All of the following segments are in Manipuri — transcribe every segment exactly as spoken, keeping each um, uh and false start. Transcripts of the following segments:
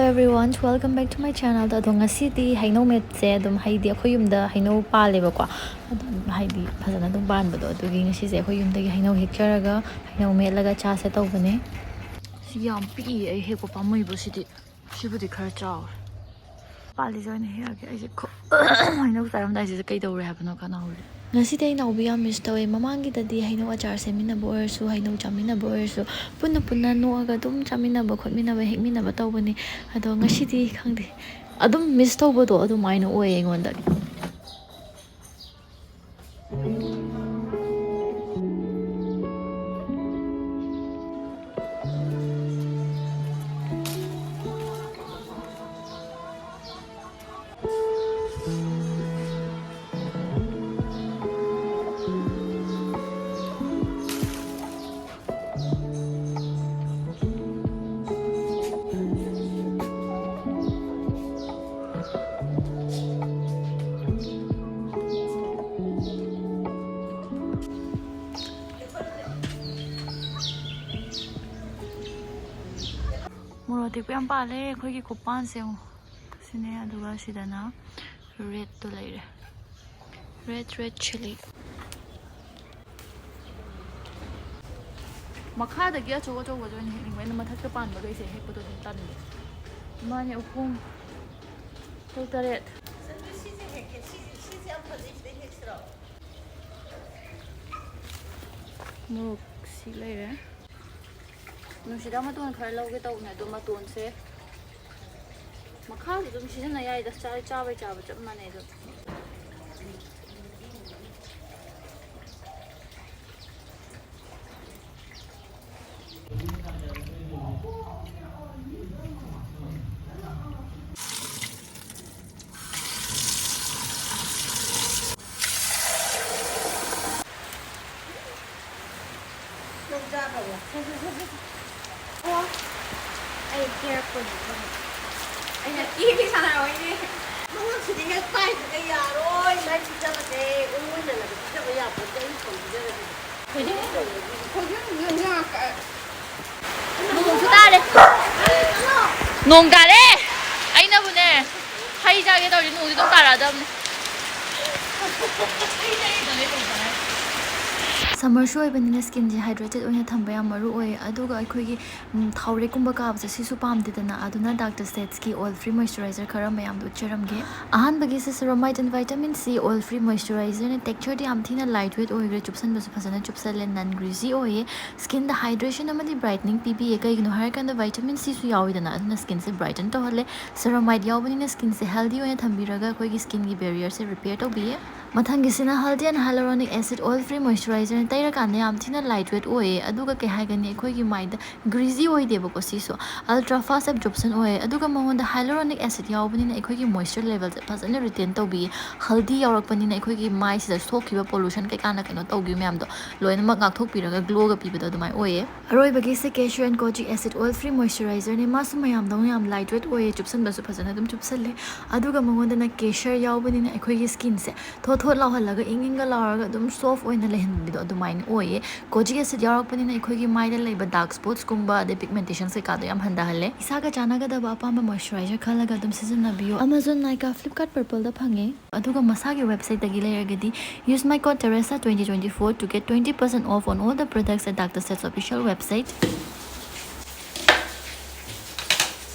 Everyone, welcome back to my channel. ꯑꯗꯣ ꯉꯁꯤꯗꯤ ꯍꯩꯅꯧ ꯃꯦꯠꯁꯦ ꯑꯗꯨꯝ, ꯍꯥꯏꯗꯤ ꯑꯩꯈꯣꯏ ꯌꯨꯝꯗ ꯍꯩꯅꯧ ꯄꯥꯜꯂꯦꯕꯀꯣ, ꯑꯗꯨꯝ ꯍꯥꯏꯗꯤ ꯐꯖꯅ ꯑꯗꯨꯝ ꯄꯥꯟꯕꯗꯣ, ꯑꯗꯨꯒꯤ ꯉꯁꯤꯁꯦ ꯑꯩꯈꯣꯏ ꯌꯨꯝꯗꯒꯤ ꯍꯩꯅꯧ ꯍꯦꯛꯆꯔꯒ ꯍꯩꯅꯧ ꯃꯦꯠꯂꯒ ꯆꯥꯁꯦ ꯇꯧꯕꯅꯦ꯫ ꯁꯤ ꯌꯥꯝ ꯄꯤꯛꯏ, ꯑꯩ ꯍꯦꯛꯄ ꯄꯥꯝꯃꯨꯏꯕ ꯁꯤꯗꯤ꯫ ꯁꯤꯕꯨꯗꯤ ꯈꯔ ꯆꯥꯎꯔꯦ꯫ ꯄꯥꯜꯂꯤꯁꯦ ꯑꯣꯏꯅ ꯍꯦꯛꯑꯒꯦ ꯑꯩꯁꯦ꯫ ꯈꯨ-, ꯍꯩꯅꯧ ꯆꯥꯔꯝꯗꯥꯏꯁꯤꯗ ꯀꯩꯗꯧꯔꯦ ꯍꯥꯏꯕꯅꯣ ꯈꯅꯥꯎꯁꯦ꯫ ꯉꯁꯤꯗꯤ ꯑꯩ ꯅꯥꯎꯕꯤ ꯌꯥꯝ ꯃꯤꯁ ꯇꯧꯋꯦ꯫ ꯃꯃꯥꯡꯒꯤꯗꯗꯤ ꯍꯩꯅꯧ ꯑꯆꯥꯔ ꯁꯦꯝꯃꯤꯟꯅꯕ ꯑꯣꯏꯔꯁꯨ, ꯍꯩꯅꯧ ꯆꯥꯃꯤꯟꯅꯕ ꯑꯣꯏꯔꯁꯨ, ꯄꯨꯟꯅ ꯄꯨꯟꯅ ꯅꯣꯛꯑꯒ ꯑꯗꯨꯝ ꯆꯥꯃꯤꯟꯅꯕ ꯈꯣꯠꯃꯤꯟꯅꯕ ꯍꯦꯛꯃꯤꯟꯅꯕ ꯇꯧꯕꯅꯦ꯫ ꯑꯗꯣ ꯉꯁꯤꯗꯤ ꯈꯪꯗꯦ, ꯑꯗꯨꯝ ꯃꯤꯁ ꯇꯧꯕꯗꯣ ꯑꯗꯨꯃꯥꯏꯅ ꯑꯣꯏꯌꯦ ꯑꯩꯉꯣꯟꯗ꯫ ꯃꯣꯔꯣꯛ ꯑꯇꯦꯛꯄ ꯌꯥꯝ ꯄꯥꯜꯂꯦ ꯑꯩꯈꯣꯏꯒꯤ ꯈꯨꯄꯥꯟꯁꯦ ꯌꯦꯡꯉꯣ꯫ ꯁꯤꯅꯦ, ꯑꯗꯨꯒ ꯁꯤꯗꯅ ꯔꯦꯠꯇꯣ ꯂꯩꯔꯦ꯫ Rate, rate chilli. ꯃꯈꯥꯗꯒꯤ ꯑꯆꯧ ꯑꯆꯧꯕꯁꯦ ꯑꯣꯏꯅ ꯍꯦꯛꯅꯤꯡꯕ꯫ ꯑꯩꯅ ꯃꯊꯛꯇ ꯄꯥꯟꯕꯈꯩꯁꯦ ꯍꯦꯛꯄꯗꯣ ꯑꯗꯨꯝ ꯇꯜꯂꯦ꯫ ꯑꯃ, ꯑꯅꯤ, ꯑꯍꯨꯝ, ꯇꯔꯨꯛ, ꯇꯔꯦꯠ꯫ ꯁꯤꯁꯦ ꯍꯦꯛꯀꯦ꯫ ꯁꯤꯁꯦ, ꯁꯤꯁꯦ ꯌꯥꯝ ꯐꯖꯩ꯫ ꯁꯤꯗꯩ ꯍꯦꯛꯁꯤꯔꯣ? ꯃꯣꯔꯣꯛ ꯁꯤ ꯂꯩꯔꯦ꯫ ꯅꯨꯡꯁꯤꯗꯥꯛ ꯃꯇꯣꯟ ꯈꯔ ꯂꯧꯒꯦ ꯇꯧꯕꯅꯦ, ꯑꯗꯣ ꯃꯇꯣꯟꯁꯦ ꯃꯈꯥꯁꯨ ꯑꯗꯨꯝ ꯁꯤꯖꯤꯟꯅ ꯌꯥꯏꯗ, ꯆꯥ-, ꯆꯥꯕꯩ ꯆꯥꯕ ꯆꯞ ꯃꯥꯟꯅꯩ ꯑꯗꯨꯝ꯫ ꯅꯪ ꯆꯥꯈ꯭ꯔꯕꯣ? ꯑꯣ, ꯑꯩ ꯀꯦꯔꯛꯄꯅꯦ꯫ ꯑꯩꯅ ꯀꯦꯕꯤ ꯁꯥꯟꯅꯔꯣꯏꯅꯦ꯫ ꯃꯉꯛꯁꯤꯗꯤ ꯍꯦꯛ ꯄꯥꯏꯗ꯭ꯔꯒ ꯌꯥꯔꯣꯏ꯫ ꯃꯥꯏ ꯄꯤꯖꯕꯁꯦ ꯏꯔꯣꯏꯅꯅꯕ ꯄꯤꯖꯕ ꯌꯥꯄꯣꯠꯇꯦ꯫ ꯑꯩꯅ ꯊꯣꯡ ꯄꯤꯖꯔꯗꯤ꯫ ꯅꯣꯡꯁꯨ ꯇꯥꯔꯦ꯫ ꯅꯣꯡ ꯇꯥꯔꯦ꯫ ꯅꯣꯡꯗꯤ ꯑꯗꯨꯝ ꯇꯥꯔꯛꯑꯗꯕꯅꯤ꯫ ꯁꯝꯃꯔꯁꯨ ꯑꯣꯏꯕꯅꯤꯅ ꯁ꯭ꯀꯤꯟꯁꯦ ꯍꯥꯏꯗ꯭ꯔꯦꯇꯦꯠ ꯑꯣꯏꯅ ꯊꯝꯕ ꯌꯥꯝ ꯃꯔꯨ ꯑꯣꯏ꯫ ꯑꯗꯨꯒ ꯑꯩꯈꯣꯏꯒꯤ ꯎꯝ, ꯊꯥꯎꯔꯦꯛꯀꯨꯝꯕ ꯀꯥꯕꯁꯦ ꯁꯤꯁꯨ ꯄꯥꯝꯗꯦꯗꯅ, ꯑꯗꯨꯅ ꯗꯥꯛꯇꯔ ꯁꯦꯠꯁꯀꯤ ꯑꯣꯏꯜ ꯐ꯭ꯔꯤ ꯃꯣꯏꯆꯔꯥꯏꯖꯔ ꯈꯔ ꯃꯌꯥꯝꯗꯣ ꯎꯠꯆꯔꯝꯒꯦ꯫ ꯑꯍꯥꯟꯕꯒꯤꯁꯦ ceramide and vitamin C oil free moisturizer ꯅꯦ꯫ ꯇꯦꯛꯁꯆꯔꯗꯤ ꯌꯥꯝ ꯊꯤꯅ ꯂꯥꯏꯠ ꯋꯦꯠ ꯑꯣꯏꯈ꯭ꯔꯦ, ꯆꯨꯞꯁꯟꯕꯁꯨ ꯐꯖꯅ ꯆꯨꯞꯁꯜꯂꯦ, ꯅꯟ ꯒ꯭ꯔꯤꯖꯤ ꯑꯣꯏꯌꯦ꯫ ꯁ꯭ꯀꯤꯟꯗ ꯍꯥꯏꯗ꯭ꯔꯦꯁꯟ ꯑꯃꯗꯤ ꯕ꯭ꯔꯥꯏꯠꯅꯤꯡ ꯄꯤꯕꯤꯌꯦ꯫ ꯀꯩꯒꯤꯅꯣ ꯍꯥꯏꯔꯀꯥꯟꯗ ꯚꯥꯏꯇꯥꯃꯤꯟ ꯁꯤꯁꯨ ꯌꯥꯎꯋꯤꯗꯅ, ꯑꯗꯨꯅ ꯁ꯭ꯀꯤꯟꯁꯦ ꯕ꯭ꯔꯥꯏꯇꯟ ꯇꯧꯍꯜꯂꯦ꯫ ꯁꯦꯔꯥꯃꯥꯏꯗ ꯌꯥꯎꯕꯅꯤꯅ ꯁ꯭ꯀꯤꯟꯁꯦ ꯍꯦꯜꯗꯤ ꯑꯣꯏꯅ ꯊꯝꯕꯤꯔꯒ ꯑꯩꯈꯣꯏꯒꯤ ꯁ꯭ꯀꯤꯟꯒꯤ ꯕꯦꯔꯤꯌꯔꯁꯦ ꯔꯤꯄꯦꯌꯔ ꯇꯧꯕꯤꯌꯦ꯫ ꯃꯊꯪꯒꯤꯁꯤꯅ healthy and hyaluronic acid oil free ꯃꯣꯏꯆꯔꯥꯏꯖꯔꯅ꯫ ꯇꯩꯔꯀꯥꯟꯗ ꯌꯥꯝ ꯊꯤꯅ ꯂꯥꯏꯠ ꯋꯦꯠ ꯑꯣꯏꯌꯦ, ꯑꯗꯨꯒ ꯀꯩ ꯍꯥꯏꯒꯅꯤ, ꯑꯩꯈꯣꯏꯒꯤ ꯃꯥꯏꯗ ꯒ꯭ꯔꯤꯖꯤ ꯑꯣꯏꯗꯦꯕꯀꯣ ꯁꯤꯁꯨ꯫ ꯑꯜꯇ꯭ꯔꯥ ꯐꯥꯁ ꯑꯦꯕꯖꯣꯔꯞꯁꯟ ꯑꯣꯏꯌꯦ, ꯑꯗꯨꯒ ꯃꯉꯣꯟꯗ ꯍꯥꯏꯂꯣꯔꯣꯅꯤꯛ ꯑꯦꯁꯤꯗ ꯌꯥꯎꯕꯅꯤꯅ ꯑꯩꯈꯣꯏꯒꯤ ꯃꯣꯏꯆꯔ ꯂꯦꯚꯦꯜꯁꯦ ꯐꯖꯅ ꯔꯤꯇꯦꯟ ꯇꯧꯕꯤꯌꯦ꯫ ꯍꯦꯜꯗꯤ ꯌꯥꯎꯔꯛꯄꯅꯤꯅ ꯑꯩꯈꯣꯏꯒꯤ ꯃꯥꯏꯁꯤꯗ ꯁꯣꯛꯈꯤꯕ ꯄꯣꯂꯨꯁꯟ ꯀꯩꯀꯥꯅ ꯀꯩꯅꯣ ꯇꯧꯈꯤꯕ ꯃꯌꯥꯝꯗꯣ ꯂꯣꯏꯅꯃꯛ ꯉꯥꯛꯊꯣꯛꯄꯤꯔꯒ ꯒ꯭ꯂꯣꯒ ꯄꯤꯕꯗꯣ ꯑꯗꯨꯃꯥꯏꯅ ꯑꯣꯏꯌꯦ꯫ ꯑꯔꯣꯏꯕꯒꯤꯁꯦ ꯀꯦꯁꯨ ꯑꯦꯟ ꯀꯣꯖꯤ ꯑꯦꯁꯤꯗ ꯑꯣꯏꯜ ꯐ꯭ꯔꯤ ꯃꯣꯏꯆꯔꯥꯏꯖꯔꯅꯦ꯫ ꯃꯥꯁꯨ ꯃꯌꯥꯝꯗꯧꯅ ꯌꯥꯝ ꯂꯥꯏꯠ ꯋꯦꯠ ꯑꯣꯏꯌꯦ, ꯆꯨꯞꯁꯟꯕꯁꯨ ꯐꯖꯅ ꯑꯗꯨꯝ ꯆꯨꯞꯁꯜꯂꯦ꯫ ꯑꯗꯨꯒ ꯃꯉꯣꯟꯗꯅ ꯀꯦꯁꯔ ꯌꯥꯎꯕꯅꯤꯅ ꯑꯩꯈꯣꯏꯒꯤ ꯁ꯭ꯀꯤꯟꯁꯦ ꯊꯣꯠ ꯊꯣꯠ ꯂꯥꯎꯍꯜꯂꯒ ꯏꯪ ꯏꯪꯒ ꯂꯥꯎꯔꯒ ꯑꯗꯨꯝ ꯁꯣꯐ ꯑꯣꯏꯅ ꯂꯩꯍꯟꯕꯤꯗꯣ ꯑꯗꯨꯃꯥꯏꯅ ꯑꯣꯏꯌꯦ꯫ ꯀꯣꯖꯤ ꯑꯦꯁꯤꯗ ꯌꯥꯎꯔꯛꯄꯅꯤꯅ ꯑꯩꯈꯣꯏꯒꯤ ꯃꯥꯏꯗ ꯂꯩꯕ ꯗꯥꯔꯛ ꯁ꯭ꯄꯣꯠꯁꯀꯨꯝꯕ ꯑꯗꯩ ꯄꯤꯒꯃꯦꯟꯇꯦꯁꯟꯁ ꯀꯩꯀꯥꯗꯣ ꯌꯥꯝ ꯍꯟꯊꯍꯜꯂꯦ꯫ ꯏꯁꯥꯒ ꯆꯥꯟꯅꯒꯗꯕ ꯑꯄꯥꯝꯕ ꯃꯣꯏꯆꯔꯥꯏꯖꯔ ꯈꯜꯂꯒ ꯑꯗꯨꯝ ꯁꯤꯖꯤꯟꯅꯕꯤꯌꯨ꯫ Amazon, Nykaa, Flipkart, Purpleꯗ ꯐꯪꯉꯦ꯫ ꯑꯗꯨꯒ ꯃꯁꯥꯒꯤ ꯋꯦꯕꯁꯥꯏꯠꯇꯒꯤ ꯂꯩꯔꯒꯗꯤ use my code Teresa twenty twenty four to get twenty percent off on all the products at Doctor Seth's official website.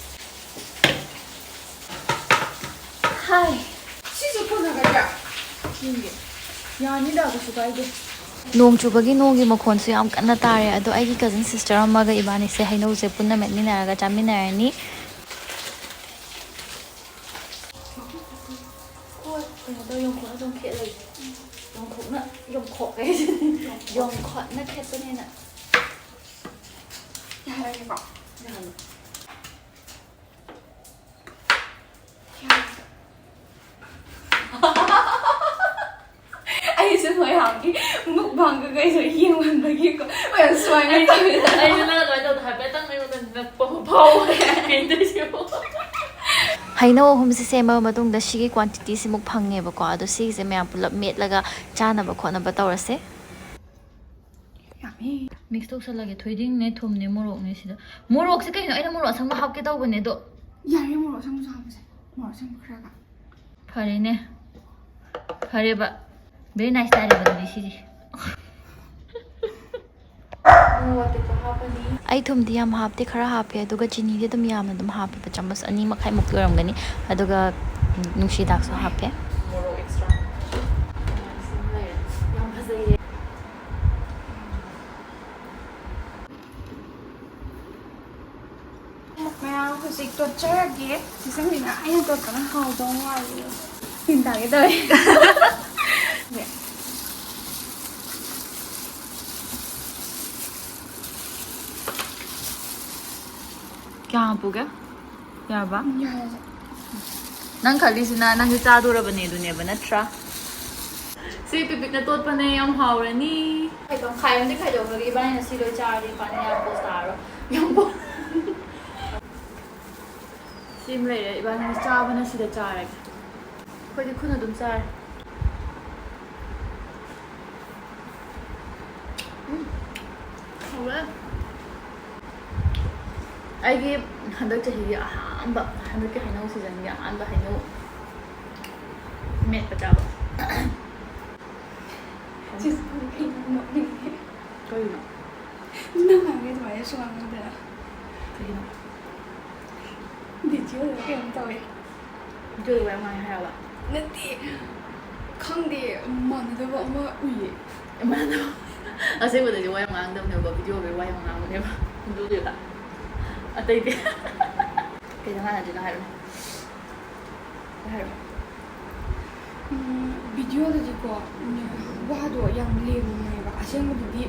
ꯍꯥꯏ, ꯁꯤꯁꯨ ꯀꯣꯟꯅꯒꯗ꯭ꯔꯥ? ꯌꯦꯡꯒꯦ꯫ ꯌꯥꯅꯤꯗ, ꯀꯩꯁꯨ ꯀꯥꯏꯗꯦ꯫ ꯅꯣꯡ ꯆꯨꯕꯒꯤ ꯅꯣꯡꯒꯤ ꯃꯈꯣꯟꯁꯨ ꯌꯥꯝ ꯀꯟꯅ ꯇꯥꯔꯦ꯫ ꯑꯗꯣ ꯑꯩꯒꯤ ꯀꯖꯟ ꯁꯤꯁꯇꯔ ꯑꯃꯒ ꯏꯕꯥꯅꯤꯁꯦ ꯍꯩꯅꯧꯁꯦ ꯄꯨꯟꯅ ꯃꯦꯠꯃꯤꯟꯅꯔꯒ ꯆꯥꯃꯤꯟꯅꯔꯅꯤ꯫ ꯍꯣꯏ, ꯀꯩꯅꯣ ꯇꯧ, ꯌꯣꯡꯈꯣꯛꯅ ꯑꯗꯨꯝ ꯈꯦꯠꯂꯒꯦ꯫ ꯌꯣꯡꯈꯣꯛꯅ, ꯌꯣꯡꯈꯣꯛ ꯍꯥꯏꯁꯤꯅꯤ꯫ ꯌꯣꯡꯈꯣꯠꯅ ꯈꯦꯠꯄꯅꯦꯅ꯫ ꯌꯥꯔꯒꯦꯀꯣ? ꯌꯥꯍꯜꯂꯣ꯫ ꯑꯩꯁꯨ ꯃꯌꯥꯝꯒꯤ ꯃꯨꯛꯕꯥꯡꯒ ꯀꯩꯁꯨ ꯌꯦꯡꯃꯟꯕꯒꯤꯀꯣ, ꯃꯌꯥꯝ ꯁꯨꯃꯥꯏꯅ ꯇꯧꯋꯦ꯫ ꯑꯩꯁꯨ ꯅꯪ ꯑꯗꯨꯃꯥꯏꯅ ꯇꯧꯕꯗꯣ ꯍꯥꯏꯐꯦꯠꯇꯪ ꯑꯩꯉꯣꯟꯗ ꯅꯛꯄ ꯑꯃ ꯐꯥꯎꯋꯦ꯫ ꯀꯩꯗꯣꯏꯁꯤꯕꯣ? ꯍꯩꯅꯧ ꯑꯍꯨꯝꯁꯦ ꯁꯦꯝꯃꯕ ꯃꯇꯨꯡꯗ ꯁꯤꯒꯤ ꯀ꯭ꯋꯥꯟꯇꯤꯇꯤꯁꯤꯃꯨꯛ ꯐꯪꯉꯦꯕꯀꯣ꯫ ꯑꯗꯣ ꯁꯤꯒꯤꯁꯦ ꯃꯌꯥꯝ ꯄꯨꯂꯞ ꯃꯦꯠꯂꯒ ꯆꯥꯅꯕ ꯈꯣꯠꯅꯕ ꯇꯧꯔꯁꯦ꯫ ꯌꯥꯝꯃꯤ꯫ ꯃꯤꯛꯁ ꯇꯧꯁꯜꯂꯒꯦ꯫ ꯊꯣꯏꯗꯤꯡꯅꯦ, ꯊꯨꯝꯅꯦ, ꯃꯣꯔꯣꯛꯅꯦ ꯁꯤꯗ꯫ ꯃꯣꯔꯣꯛꯁꯦ ꯀꯩꯅꯣ? ꯑꯩꯅ ꯃꯣꯔꯣꯛ ꯑꯁꯪꯕ ꯍꯥꯞꯀꯦ ꯇꯧꯕꯅꯦ ꯑꯗꯣ꯫ ꯌꯥꯔꯦ, ꯃꯣꯔꯣꯛ ꯑꯁꯪꯕꯁꯨ ꯍꯥꯞꯄꯁꯦ꯫ ꯃꯣꯔꯣꯛ ꯑꯁꯪꯕ ꯈꯔꯒ꯫ ꯐꯔꯦꯅꯦ, ꯐꯔꯦꯕ, very nice ꯇꯥꯔꯦꯕ ꯑꯗꯨꯗꯤ ꯁꯤꯗꯤ꯫ ꯑꯩ ꯊꯨꯝꯗꯤ ꯌꯥꯝ ꯍꯥꯞꯇꯦ, ꯈꯔ ꯍꯥꯞꯄꯦ, ꯑꯗꯨꯒ ꯆꯤꯅꯤꯗꯤ ꯑꯗꯨꯝ ꯌꯥꯝꯅ ꯑꯗꯨꯝ ꯍꯥꯞꯄꯦꯕ, ꯆꯥꯃꯁ ꯑꯅꯤ ꯃꯈꯥꯏꯃꯨꯛꯇꯤ ꯑꯣꯏꯔꯝꯒꯅꯤ꯫ ꯑꯗꯨꯒ ꯅꯨꯡꯁꯤꯗꯥꯛꯁꯨ ꯍꯥꯞꯄꯦ꯫ ꯃꯣꯔꯣꯛ ꯑꯦꯛꯁꯇ꯭ꯔꯥ ꯌꯥꯝ ꯐꯖꯩꯌꯦ꯫ ꯃꯌꯥꯝ ꯍꯧꯖꯤꯛ ꯇꯣꯠꯆꯔꯒꯦ꯫ ꯆꯤꯆꯟꯕꯤꯅ ꯑꯩꯅ ꯇꯣꯠꯄꯅ ꯍꯥꯎꯗꯧ ꯃꯥꯜꯂꯦ꯫ ꯇꯤꯟ ꯇꯥꯒꯦ ꯇꯧꯋꯦ꯫ ꯀꯌꯥꯝ ꯄꯨꯒꯦ? ꯌꯥꯔꯕ? ꯌꯥꯔꯦ꯫ ꯅꯪ ꯈꯜꯂꯤꯁꯤꯅ ꯅꯪꯁꯨ ꯆꯥꯗꯣꯔꯕꯅꯦ ꯑꯗꯨꯅꯦꯕ, ꯅꯠꯇ꯭ꯔꯥ? ꯁꯤ ꯄꯤꯄꯤꯛꯅ ꯇꯣꯠꯄꯅꯦ, ꯌꯥꯝ ꯍꯥꯎꯔꯅꯤ꯫ ꯈꯥꯏꯗꯣꯛ ꯈꯥꯏꯔꯝꯗꯤ ꯈꯥꯏꯗꯣꯛꯈ꯭ꯔꯒꯦ, ꯏꯕꯥꯅꯤꯅ ꯁꯤ ꯂꯣꯏ ꯆꯥꯔꯗꯤ ꯏꯕꯥꯅꯤ ꯌꯥꯝ ꯄꯣꯁ ꯇꯥꯔꯣꯏ꯫ ꯌꯥꯝ ꯄꯣ- ꯁꯤꯃ ꯂꯩꯔꯦ, ꯏꯕꯥꯅꯤ ꯆꯥꯕꯅ ꯁꯤꯗ ꯆꯥꯔꯒꯦ꯫ ꯑꯩꯈꯣꯏꯗꯤ ꯈꯨꯠꯅ ꯑꯗꯨꯝ ꯆꯥꯔꯦ꯫ ꯎꯝ, ꯍꯥꯎꯔꯦ꯫ ꯑꯩꯒꯤ ꯍꯟꯗꯛ ꯆꯍꯤꯒꯤ ꯑꯍꯥꯟꯕ, ꯍꯟꯗꯛꯀꯤ ꯍꯩꯅꯧ ꯁꯤꯖꯟꯒꯤ ꯑꯍꯥꯟꯕ ꯍꯩꯅꯧ ꯃꯦꯠꯄ ꯆꯥꯕ꯫ ꯁꯤꯁꯨ ꯑꯩ ꯅꯣꯛꯅꯤꯡꯉꯦ꯫ ꯀꯔꯤꯅꯣ? ꯅꯪ ꯉꯥꯡꯉꯦ ꯑꯗꯨꯃꯥꯏꯅ ꯁꯨꯡꯉꯥꯡ ꯉꯥꯡꯗꯅ꯫ ꯀꯔꯤꯅꯣ? ꯚꯤꯗꯤꯑꯣꯗ ꯀꯩꯅꯣꯝ ꯇꯧꯋꯦ꯫ ꯚꯤꯗꯤꯑꯣꯗ ꯋꯥ ꯌꯥꯝ ꯉꯥꯡꯉꯦ ꯍꯥꯏꯔꯕ? ꯅꯠꯇꯦ, ꯈꯪꯗꯦ, ꯃꯥꯟꯅꯗꯕ ꯑꯃ ꯎꯏꯌꯦ꯫ ꯃꯥꯟꯅꯗꯕ? ꯑꯁꯦꯡꯕꯗꯗꯤ ꯋꯥ ꯌꯥꯝ ꯉꯥꯡꯗꯕꯅꯦꯕ, ꯚꯤꯗꯤꯑꯣꯗ ꯋꯥ ꯌꯥꯝ ꯉꯥꯡꯕꯅꯦꯕ꯫ ꯑꯗꯨꯒꯤꯗ ꯑꯇꯩꯗꯤ ꯀꯩꯗ ꯃꯥꯟꯅꯗꯣꯏꯅꯣ ꯍꯥꯏꯔꯣꯅꯦ꯫ ꯍꯥꯏꯔꯣ꯫ ꯎꯝ, ꯚꯤꯗꯤꯑꯣꯗꯗꯤꯀꯣ, ꯎꯝ, ꯋꯥꯗꯣ ꯌꯥꯝ ꯂꯦꯝꯃꯦꯕ, ꯑꯁꯦꯡꯕꯗꯗꯤ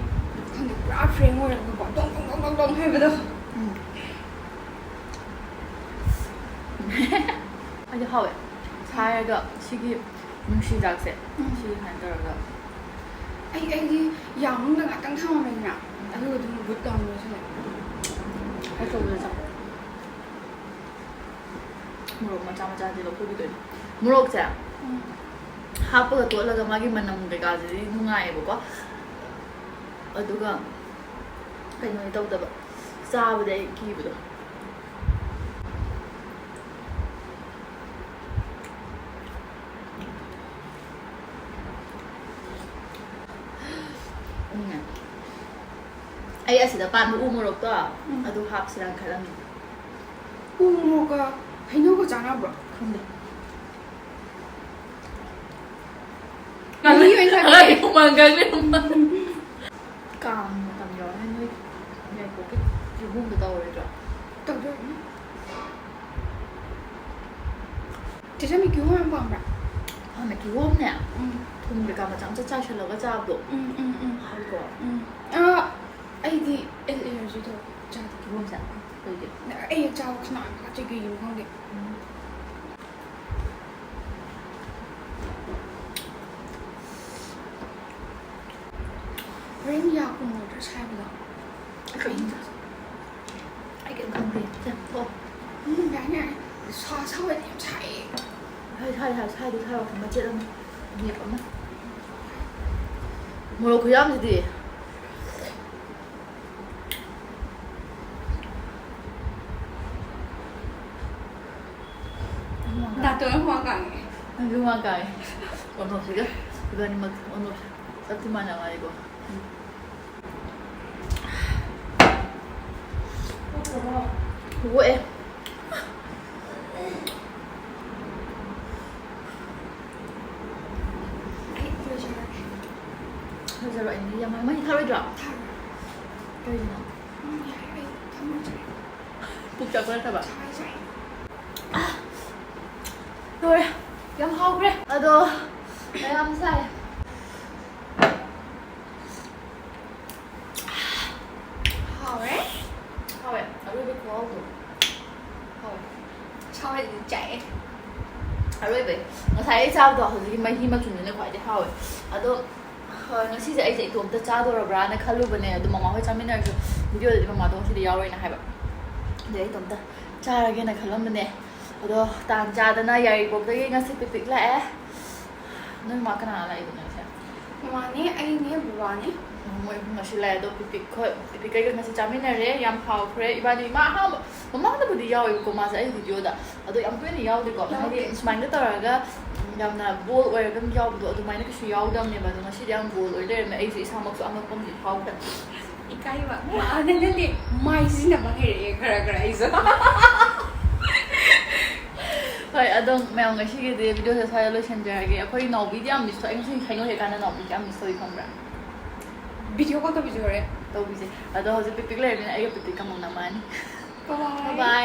ꯈꯪꯗꯦ, ꯄꯨꯔꯥ ꯐ꯭ꯔꯦꯡ ꯑꯣꯏꯔꯒꯀꯣ, ꯗꯣꯡ ꯗꯣꯡ ꯗꯣꯡ ꯗꯣꯡ ꯗꯣꯡ ꯍꯥꯏꯕꯗꯣ꯫ ꯑꯩꯗꯤ ꯍꯥꯎꯋꯦ꯫ ꯁꯥꯏꯔꯒ ꯁꯤꯒꯤ ꯅꯨꯡꯁꯤꯗꯥꯛꯁꯦ, ꯎꯝ꯫ ꯁꯤ ꯁꯨꯃꯥꯏꯅ ꯇꯧꯔꯒ ꯑꯩ, ꯑꯩꯗꯤ ꯌꯥꯝ ꯃꯅꯨꯡꯗ ꯉꯥꯛꯇꯪ ꯊꯝꯃꯝꯃꯦꯗꯅ, ꯑꯗꯨꯒ ꯑꯗꯨꯝ ꯕꯨꯠ ꯇꯧꯔꯝꯃꯦ ꯁꯤꯅ꯫ ꯑꯆꯧꯕꯗ ꯆꯥꯎ꯫ ꯃꯣꯔꯣꯛ ꯃꯆꯥ ꯃꯆꯥꯗꯤ ꯂꯧꯊꯣꯛꯈꯤꯗꯣꯏꯅꯦ꯫ ꯃꯣꯔꯣꯛꯁꯦ ꯎꯝ꯫ ꯍꯥꯞꯄꯒ ꯇꯣꯠꯂꯒ ꯃꯥꯒꯤ ꯃꯅꯝ ꯀꯩꯀꯥꯁꯤꯗꯤ ꯅꯨꯡꯉꯥꯏꯌꯦꯕꯀꯣ, ꯑꯗꯨꯒ ꯀꯩꯅꯣꯗꯤ ꯇꯧꯗꯕ, ꯆꯥꯕꯗꯤ ꯑꯩ ꯀꯤꯕꯗꯣ꯫ ꯑꯩ ꯑꯁꯤꯗ ꯄꯥꯟꯕ ꯎ ꯃꯣꯔꯣꯛꯇꯣ, ꯎꯝ꯫ ꯑꯗꯨ ꯍꯥꯞꯁꯤꯔꯥꯅ ꯈꯜꯂꯝꯃꯤ꯫ ꯎ ꯃꯣꯔꯣꯛꯀ ꯍꯩꯅꯧꯒ ꯆꯥꯟꯅꯕ꯭ꯔꯣ? ꯈꯪꯗꯦ꯫ ꯃꯍꯤ ꯑꯣꯏꯅ ꯊꯛꯀꯦ꯫ ꯍꯨꯃꯥꯡ ꯀꯥꯡꯂꯦ, ꯍꯨꯃꯥꯡ꯫ ꯀꯥꯡ ꯃꯇꯝ ꯌꯧꯔꯅꯤ, ꯅꯣꯏ ꯌꯥꯏꯄꯣꯛꯀꯤ ꯀꯤꯍꯣꯝꯗꯣ ꯇꯧꯔꯣꯏꯗ꯭ꯔꯣ? ꯇꯧꯗꯣꯏꯅꯤ꯫ ꯆꯦ ꯁꯝꯃꯤ ꯀꯤꯍꯣꯝ ꯌꯥꯝ ꯄꯥꯝꯕ꯭ꯔꯥ? ꯄꯥꯝꯃꯦ, ꯀꯤꯍꯣꯝꯅꯦ꯫ ꯎꯝ꯫ ꯊꯨꯝ ꯀꯩꯀꯥ ꯃꯆꯥ ꯃꯆꯥ ꯆꯥꯏꯁꯤꯜꯂꯒ ꯆꯥꯕꯗꯣ꯫ ꯎꯝ, ꯎꯝ, ꯎꯝ꯫ ꯍꯥꯎꯏꯀꯣ꯫ ꯎꯝ꯫ ꯑꯥ, ꯑꯩꯗꯤ ꯑꯦꯂꯔꯖꯤ ꯇꯧꯋꯦ꯫ ꯆꯥꯗꯦ꯫ ꯀꯤꯍꯣꯝꯁꯦ? ꯀꯩꯒꯤ? ꯑꯩ ꯍꯦꯛ ꯆꯥꯕ ꯈꯅꯥꯎ ꯌꯥꯝ ꯍꯥꯀꯠꯆꯩ, ꯀꯩꯒꯤꯅꯣ ꯈꯪꯗꯦ꯫ ꯎꯝ꯫ ꯍꯣꯔꯦꯟ ꯌꯥ ꯀꯨꯝꯃꯣꯏꯗ꯭ꯔꯣ ꯁꯥꯏꯕꯗꯣ? ꯑꯩ ꯀꯩꯝ ꯆꯥ-, ꯑꯩ ꯀꯩꯝ ꯈꯪꯗꯦ꯫ ꯁꯦ, ꯊꯣꯛꯑꯣ꯫ ꯎꯝ, ꯌꯥꯅꯤ, ꯌꯥꯅꯤ꯫ ꯁꯥ-, ꯁꯥꯕꯗꯤ ꯌꯥꯝ ꯁꯥꯏꯌꯦ꯫ ꯁꯥꯏ, ꯁꯥꯏ, ꯁꯥꯏ, ꯁꯥꯏꯗꯤ ꯁꯥꯏ, ꯃꯆꯦꯠ ꯑꯃ, ꯃꯦꯞ ꯑꯃ꯫ ꯃꯣꯔꯣꯛ ꯈꯨꯌꯥꯝꯁꯤꯗꯤ꯫ ꯅꯥꯇꯣꯟ ꯍꯨꯃꯥꯡ ꯀꯥꯡꯉꯦ꯫ ꯅꯪꯁꯨ ꯍꯨꯃꯥꯡ ꯀꯥꯡꯉꯦ꯫ ꯑꯣꯟꯊꯣꯛꯁꯤꯒ ꯏꯕꯥꯅꯤꯃꯛ ꯑꯣꯟꯊꯣꯛꯁꯤ꯫ ꯆꯞꯇꯤ ꯃꯥꯟꯅ ꯃꯥꯜꯂꯦꯀꯣ꯫ ꯍꯨꯒꯠꯂꯦ꯫ ꯑꯩ ꯂꯣꯏꯖꯔꯒꯦ꯫ ꯂꯣꯏꯖꯔꯣ, ꯑꯩ ꯃꯍꯤ ꯌꯥꯝ ꯃꯍꯤ ꯊꯥꯔꯣꯏꯗ꯭ꯔꯣ? ꯊꯥꯔꯣꯏ꯫ ꯀꯩꯒꯤꯅꯣ? ꯎꯝ, ꯌꯥꯔꯦ, ꯑꯩ ꯊꯝꯃꯣꯏ ꯆꯥꯛꯑꯦ꯫ ꯄꯨꯛ ꯆꯥꯛꯄ ꯅꯠꯇꯕ? ꯊꯋꯥꯏ ꯆꯥꯛꯑꯦ꯫ ꯂꯣꯏꯔꯦ꯫ ꯌꯥꯝ ꯍꯥꯎꯈ꯭ꯔꯦ꯫ ꯑꯗꯣ ꯃꯌꯥꯝ ꯆꯥꯏ꯫ ꯍꯥꯎꯔꯦ꯫ ꯍꯥꯎꯋꯦ꯫ ꯑꯔꯣꯏꯕ ꯈꯨꯍꯥꯎꯗꯣ꯫ ꯍꯥꯎꯋꯦ꯫ ꯁꯥꯎꯔꯗꯤ ꯆꯥꯛꯑꯦ꯫ ꯑꯔꯣꯏꯕꯩ꯫ ꯉꯁꯥꯏ ꯑꯩ ꯆꯥꯕꯗꯣ ꯍꯧꯖꯤꯛꯀꯤ ꯃꯍꯤ ꯃꯆꯨꯝꯗꯨꯅ ꯈ꯭ꯋꯥꯏꯗꯩ ꯍꯥꯎꯋꯦ꯫ ꯑꯗꯣ, ꯍꯣꯏ, ꯉꯁꯤꯁꯦ ꯑꯩꯁꯦ ꯏꯇꯣꯝꯇ ꯆꯥꯗꯣꯔꯕ꯭ꯔꯥꯅ ꯈꯜꯂꯨꯕꯅꯦ꯫ ꯑꯗꯣ ꯃꯃꯥ ꯍꯣꯏ ꯆꯥꯃꯤꯟꯅꯔꯁꯨ video ꯗꯗꯤ ꯃꯃꯥꯗꯣ ꯉꯁꯤꯗꯤ ꯌꯥꯎꯔꯣꯏꯅ ꯍꯥꯏꯕ꯫ ꯑꯗꯨꯗꯤ ꯑꯩ ꯏꯇꯣꯝꯇ ꯆꯥꯔꯒꯦꯅ ꯈꯜꯂꯝꯕꯅꯦ꯫ ꯑꯗꯣ ꯇꯥꯟ ꯆꯥꯗꯅ ꯌꯥꯏꯔꯤꯄꯣꯛꯇꯒꯤ ꯉꯁꯤ ꯄꯤꯛꯅꯤꯛ ꯂꯥꯛꯑꯦ꯫ ꯅꯣꯏ ꯃꯥ ꯀꯅꯥ ꯂꯥꯛꯏꯕ ꯅꯪꯁꯦ? ꯃꯃꯥꯅꯦ, ꯑꯩꯅꯦ, ꯕꯕꯥꯅꯦ꯫ ꯃꯣꯏ ꯑꯍꯨꯝ ꯉꯁꯤ ꯂꯥꯛꯑꯦ꯫ ꯑꯗꯣ ꯄꯤꯄꯤꯛ ꯈꯣꯏ, ꯄꯤꯄꯤꯛ ꯀꯩꯒ ꯉꯁꯤ ꯆꯥꯃꯤꯟꯅꯔꯦ꯫ ꯌꯥꯝ ꯍꯥꯎꯈ꯭ꯔꯦ꯫ ꯏꯕꯥꯅꯤ, ꯃꯥ ꯑꯍꯥꯟꯕ, ꯃꯃꯥꯡꯗꯕꯨꯗꯤ ꯌꯥꯎꯋꯦꯕꯀꯣ ꯃꯥꯁꯦ ꯑꯩ video ꯗ꯫ ꯑꯗꯣ ꯌꯥꯝ ꯇꯣꯏꯅ ꯌꯥꯎꯗꯦꯀꯣ꯫ ꯍꯥꯏꯗꯤ ꯌꯥꯎꯗꯦ꯫ ꯁꯨꯃꯥꯏꯅ ꯇꯧꯔꯒ, ꯎꯝ, ꯌꯥꯝꯅ bold ꯑꯣꯏꯔꯒ ꯑꯗꯨꯝ ꯌꯥꯎꯕꯗꯣ ꯑꯗꯨꯃꯥꯏꯅ ꯀꯩꯁꯨ ꯌꯥꯎꯗꯕꯅꯦꯕ꯫ ꯑꯗꯣ ꯉꯁꯤꯗꯤ ꯌꯥꯝ bold ꯑꯣꯏ ꯂꯩꯔꯝꯃꯦ꯫ ꯑꯩꯁꯨ ꯏꯁꯥꯃꯛꯁꯨ ꯑꯉꯛꯄ ꯑꯃꯗꯤ ꯐꯥꯎꯈ꯭ꯔꯦ꯫ ꯏꯀꯥꯏꯕ꯫ ꯃꯥꯅ ꯅꯠꯇꯦ, ꯃꯥꯏ ꯁꯤꯖꯤꯟꯅꯕ ꯍꯩꯔꯛꯑꯦ ꯈꯔ ꯈꯔ ꯑꯩꯁꯨ꯫ ꯍꯣꯏ, ꯑꯗꯣ ꯃꯌꯥꯝ, ꯉꯁꯤꯒꯤꯗꯤ ꯚꯤꯗꯤꯑꯣꯁꯦ ꯁ꯭ꯋꯥꯏꯗ ꯂꯣꯏꯁꯤꯟꯖꯔꯒꯦ꯫ ꯑꯩꯈꯣꯏ ꯅꯥꯎꯕꯤꯗꯤ ꯌꯥꯝ ꯃꯤꯁ ꯇꯧ꯫ ꯑꯩ ꯉꯁꯤ ꯍꯩꯅꯧ ꯍꯦꯛꯀꯥꯟꯗ ꯅꯥꯎꯕꯤꯗꯤ ꯌꯥꯝ ꯃꯤꯁ ꯇꯧꯏ, ꯈꯪꯕ꯭ꯔꯥ? ꯚꯤꯗꯤꯑꯣ ꯀꯣꯜ ꯇꯧꯕꯤꯁꯨ ꯍꯣꯔꯦꯟ꯫ ꯇꯧꯕꯤꯁꯦ꯫ ꯑꯗꯣ ꯍꯧꯖꯤꯛ ꯄꯤꯛ ꯄꯤꯛ ꯂꯩꯔꯕꯅꯤꯅ ꯑꯩꯒ ꯄꯤꯛ ꯄꯤꯛ ꯑꯃꯨꯛ ꯅꯝꯃꯛꯑꯅꯤ꯫ Bye bye. Bye.